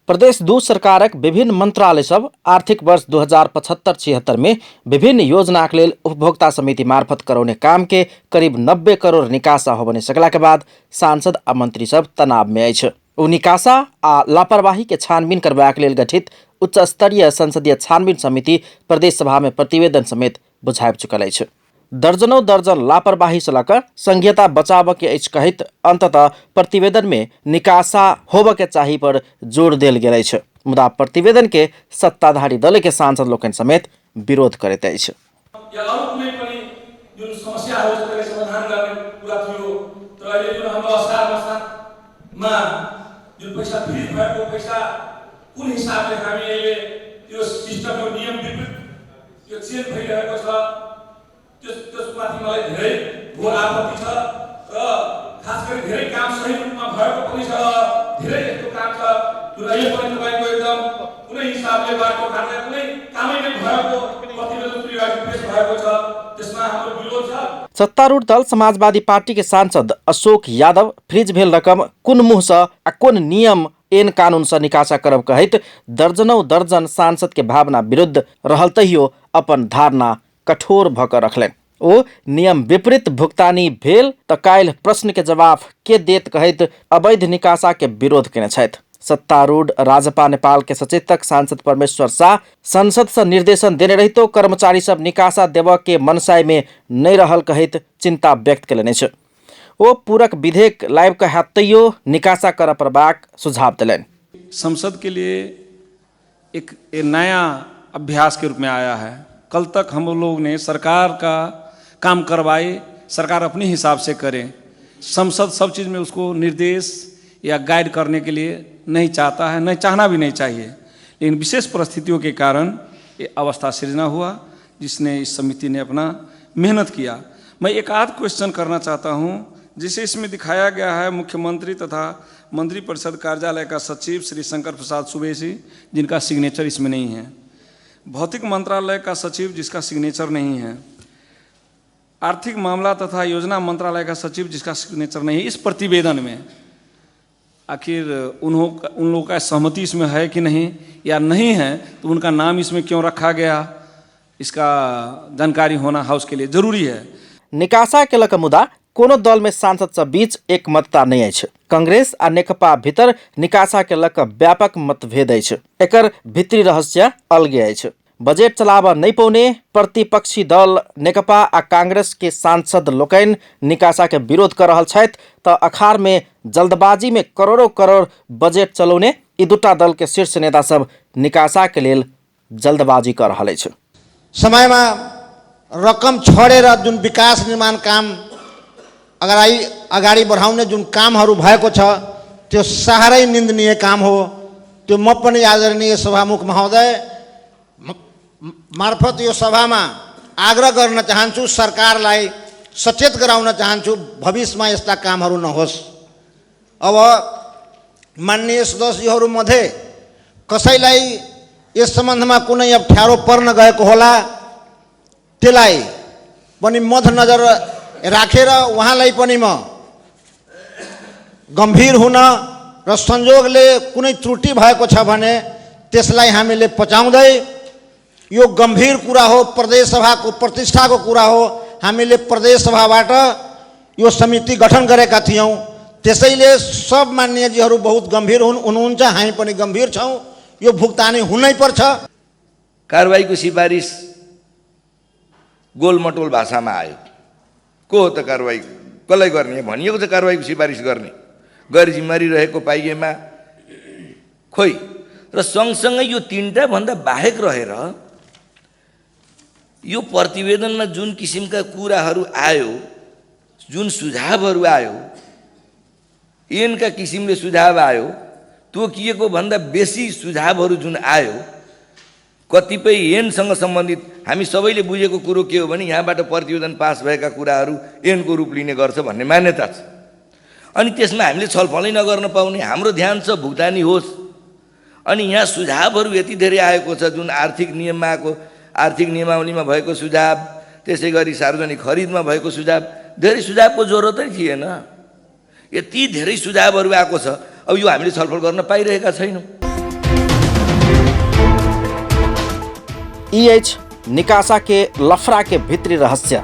प्रदेश 2 सरकारक विभिन्न मंत्रालय सब आर्थिक वर्ष 2075-76 में विभिन्न योजनाक लेल उपभोक्ता समिति मार्फत करौने काम के करीब 90 करोड़ निकासा होबने सकला के बाद सांसद आ मंत्री सब तनाव में अछि। ओ निकासा आ लापरवाही के छानबीन करबाक लेल गठित उच्च स्तरीय संसदीय छानबीन समिति प्रदेश सभा में प्रतिवेदन समेत बुझाबि चुकल अछि। दर्जनों दर्जन लापरवाही से लऽ कऽ संघीयता बचाबऽ के अछि कहैत अंततः प्रतिवेदन में निकासा होबऽ के चाही पर जोर देल गेल अछि। मुदा प्रतिवेदन के सत्ताधारी दल के सांसद लोकनि समेत विरोध करैत अछि। या अरू कुनै पनि जुन समस्याहरू छ त्यसलाई समाधान गर्ने कुरा थियो। तर अहिले जुन हाम्रो असार मसामा जुन पैसा फ्रिज भएको पैसा कुन हिसाबले हामी अहिले त्यो सिस्टमको नियम विपरीत त्यो चेन्ज भइरहेको छ, त्यसमाथि मलाई धेरै घोर आपत्ति छ र खास गरी धेरै काम सही रूपमा भएको पनि छ, धेरै यस्तो काम छ जुन अहिले पनि तपाईँको एकदम कुनै हिसाबले बाटोघाटो कुनै कामै नै भएको प्रतिवेदन पेश भएको छ, त्यसमा हाम्रो विरोध छ। सत्तारूढ़ दल समाजवादी पार्टी के सांसद अशोक यादव फ्रिज भेल रकम कोन मुँह सँ आ कोन नियम एन कानून सँ निकासा करब कहैत दर्जनों दर्जन सांसद के भावना विरुद्ध रहल तहियो अपन धारणा कठोर भऽ कऽ रखलनि। ओ नियम विपरीत भुगतानी भेल तऽ काल्हि प्रश्न के जवाब के देत कहैत अवैध निकासा के विरोध केने छथि। सत्तारूढ़ राजपा नेपाल के सचेतक सांसद परमेश्वर शाह संसद सँ निर्देशन देने रहितो कर्मचारी सब निकासा देबऽ के मनसाय में नहि रहल कहैत चिंता व्यक्त केलनि अछि। ओ पूरक विधेयक लाबि कऽ हैत तैयो निकासा करऽ पड़बाक सुझाव देलनि। संसद के लिए एक नया अभ्यास के रूप में आया है। कल तक हम लोग ने सरकार का काम करवाए, सरकार अपने हिसाब से करे, संसद सब चीज़ में उसको निर्देश या गाइड करने के लिए नहीं चाहता है, नहीं चाहना भी नहीं चाहिए, लेकिन विशेष परिस्थितियों के कारण ये अवस्था सृजना हुआ जिसने इस समिति ने अपना मेहनत किया। मैं एक आध क्वेश्चन करना चाहता हूँ, जिसे इसमें दिखाया गया है मुख्यमंत्री तथा मंत्रिपरिषद कार्यालय का सचिव श्री शंकर प्रसाद सुबेसी, जिनका सिग्नेचर इसमें नहीं है, भौतिक मंत्रालय का सचिव जिसका सिग्नेचर नहीं है, आर्थिक मामला तथा योजना मंत्रालय का सचिव जिसका सिग्नेचर नहीं है। इस प्रतिवेदन में आखिर उन लोगों का सहमति इसमें है कि नहीं, या नहीं है तो उनका नाम इसमें क्यों रखा गया, इसका जानकारी होना हाउस के लिए जरूरी है। निकासा के लऽ कऽ मुदा कोनो दल में सांसद सब बीच एकमतता नहि अछि। कांग्रेस आ नेकपा भीतर निकासा के लऽ कऽ व्यापक मतभेद अछि। एकर भीतरी रहस्य अलगे अछि। बजट चलाबऽ नहि पौने प्रतिपक्षी दल नेकपा आ कांग्रेस के सांसद लोकनि निकासा के विरोध कऽ रहल छथि तऽ अखाड़ में जल्दबाजी में करोड़ों करोड़ बजट चलौने ई दूटा दल के शीर्ष नेता सब निकासा के लेल जल्दबाजी कऽ रहल अछि। समयमा रकम छोडेर जुन विकास निर्माण काम अगाडि बढाउने जुन कामहरू भएको छ त्यो साह्रै निन्दनीय काम हो। त्यो म पनि आदरणीय सभामुख महोदय मार्फत यो सभामा आग्रह गर्न चाहन्छु, सरकारलाई सचेत गराउन चाहन्छु, भविष्यमा यस्ता कामहरू नहोस्। अब माननीय सदस्यहरूमध्ये कसैलाई यस सम्बन्धमा कुनै अप्ठ्यारो पर्न गएको होला, त्यसलाई पनि मध्यनजर राखेर उहाँलाई पनि म गम्भीर हुन र संजोगले कुनै त्रुटि भएको छ भने त्यसलाई हामीले पचाउँदै यो गम्भीर कुरा हो, प्रदेश सभाको प्रतिष्ठाको कुरा हो। हामीले प्रदेश सभाबाट यो समिति गठन गरेका थियौँ, त्यसैले सब मान्यजीहरू बहुत गम्भीर हुनुहुन्छ, हामी पनि गम्भीर छौँ। यो भुक्तानी हुनैपर्छ। कारवाहीको सिफारिस गोलमटोल भाषामा आयो। को हो त कारवाही कसलाई गर्ने भनिएको छ? कारवाहीको सिफारिस गर्ने गैर जिम्मेवारी रहेको पाइएमा खोइ। र सँगसँगै यो तिनवटा भन्दा बाहेक रहेर यो प्रतिवेदनमा जुन किसिमका कुराहरू आयो, जुन सुझावहरू आयो, ऐनका किसिमले सुझाव आयो, तोकिएको भन्दा बेसी सुझावहरू जुन आयो, कतिपय ऐनसँग सम्बन्धित हामी सबैले बुझेको कुरो के हो भने यहाँबाट प्रतिवेदन पास भएका कुराहरू ऐनको रूप लिने गर्छ भन्ने मान्यता छ। अनि त्यसमा हामीले छलफलै नगर्न पाउने, हाम्रो ध्यान छ भुक्तानी होस्। अनि यहाँ सुझावहरू यति धेरै आएको छ, जुन आर्थिक नियममा आएको, आर्थिक नियमावलीमा भएको सुझाव, त्यसै गरी सार्वजनिक खरिदमा भएको सुझाव, धेरै सुझावको जरुरतै थिएन। यति धेरै सुझावहरू आएको छ, अब यो हामीले छलफल गर्न पाइरहेका छैनौँ। ई अछि निकासा के लफड़ा के भीतरी रहस्य।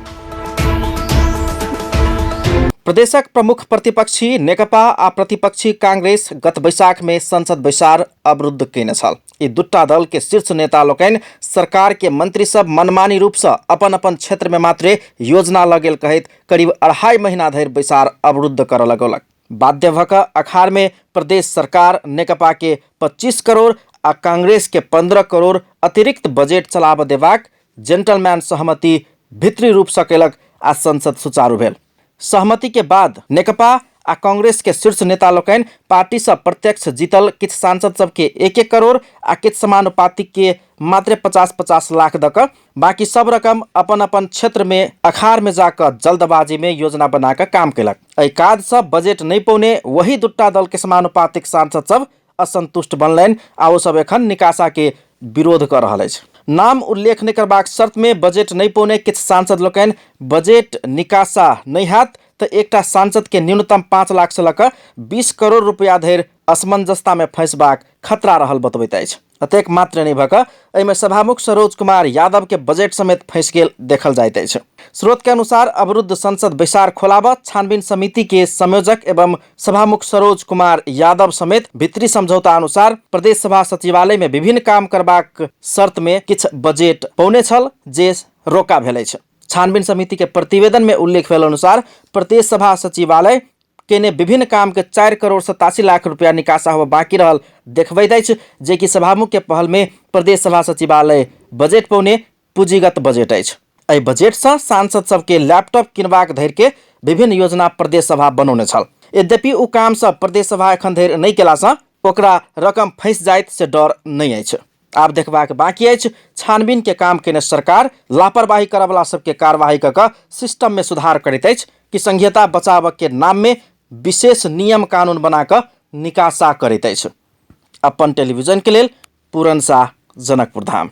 प्रदेशक प्रमुख प्रतिपक्षी नेकपा आ प्रतिपक्षी कांग्रेस गत बैसाख में संसद बैसार अवरुद्ध कयने छल। ई दूटा दल के शीर्ष नेता लोकनि सरकार के मंत्री सब मनमानी रूप से अपन अपन क्षेत्र में मात्रे योजना लगेल कहैत करीब 2.5 महीना धरि बैसार अवरुद्ध करऽ लगौलक। बाध्य भऽ कऽ अखाड़ में प्रदेश सरकार नेकपा के 25 करोड़ आ कांग्रेस के 15 करोड़ अतिरिक्त बजट चलाबऽ देबाक जेंटलमैन सहमति भीतरी रूप से कयलक आ संसद सुचारू भेल। सहमति के बाद नेकपा आ कांग्रेस के शीर्ष नेता लोकनि पार्टी से प्रत्यक्ष जीतल किछु सांसद सबके 1-1 करोड़ आ किछु समानुपातिक के मात्र 50-50 लाख दऽ कऽ बाकी सब रकम अपन अपन क्षेत्र में अखाड़ में जाकऽ जल्दबाजी में योजना बना कऽ काम कयलक। एहि काजसँ बजट नहि पौने वही दूटा दल के समानुपातिक सांसद सब असंतुष्ट बनलनि आ ओ सब एखन निकासा के विरोध कऽ रहल अछि। नाम उल्लेख नहि करबाक शर्त में बजट नहि पौने किछु सांसद लोकनि बजट निकासा नहि हैत तऽ एकटा सांसद के न्यूनतम 5 लाख से लऽ कऽ 20 करोड़ रुपया धरि असमंजसता में फंसबाक खतरा रहल बतबैत अछि। एतेक मात्र नहि भऽ कऽ एहिमे सभामुख सरोज कुमार यादव के बजट समेत फंसि गेल देखल जाइत अछि। स्रोत के अनुसार अवरुद्ध संसद बैसार खोलाबऽ छानबीन समिति के संयोजक एवं सभामुख सरोज कुमार यादव समेत भीतरी समझौता अनुसार प्रदेश सभा सचिवालय में विभिन्न काम करबाक शर्त में किछु बजट पौने छल जे रोका भेल अछि। छानबीन समिति के प्रतिवेदन में उल्लेख भेल अनुसार प्रदेश सभा सचिवालय केने विभिन्न काम के 4 करोड़ 87 लाख रुपया निकासा होबऽ बाकी रहल देखबैत अछि, जे कि सभामुख के पहल में प्रदेश सभा सचिवालय बजट पौने पूंजीगत बजट अछि। एहि बजट से सांसद सबके लैपटॉप किनबाक धरि के विभिन्न योजना प्रदेश सभा बनौने छल। यद्यपि ओ काम सब प्रदेश सभा एखन धरि नहि केला से ओकरा रकम फंसि जाइत से डर नहि अछि। आब देखबाक बाकी अछि छानबीन के काम केने सरकार लापरवाही करऽवला सबके कार्यवाही कऽ कऽ सिस्टम में सुधार करैत अछि कि संघीयता बचाबऽ के नाम में विशेष नियम कानून बना कऽ निकासा करैत अछि। अपन टेलीविजन के लेल पूरन शाह, जनकपुर धाम।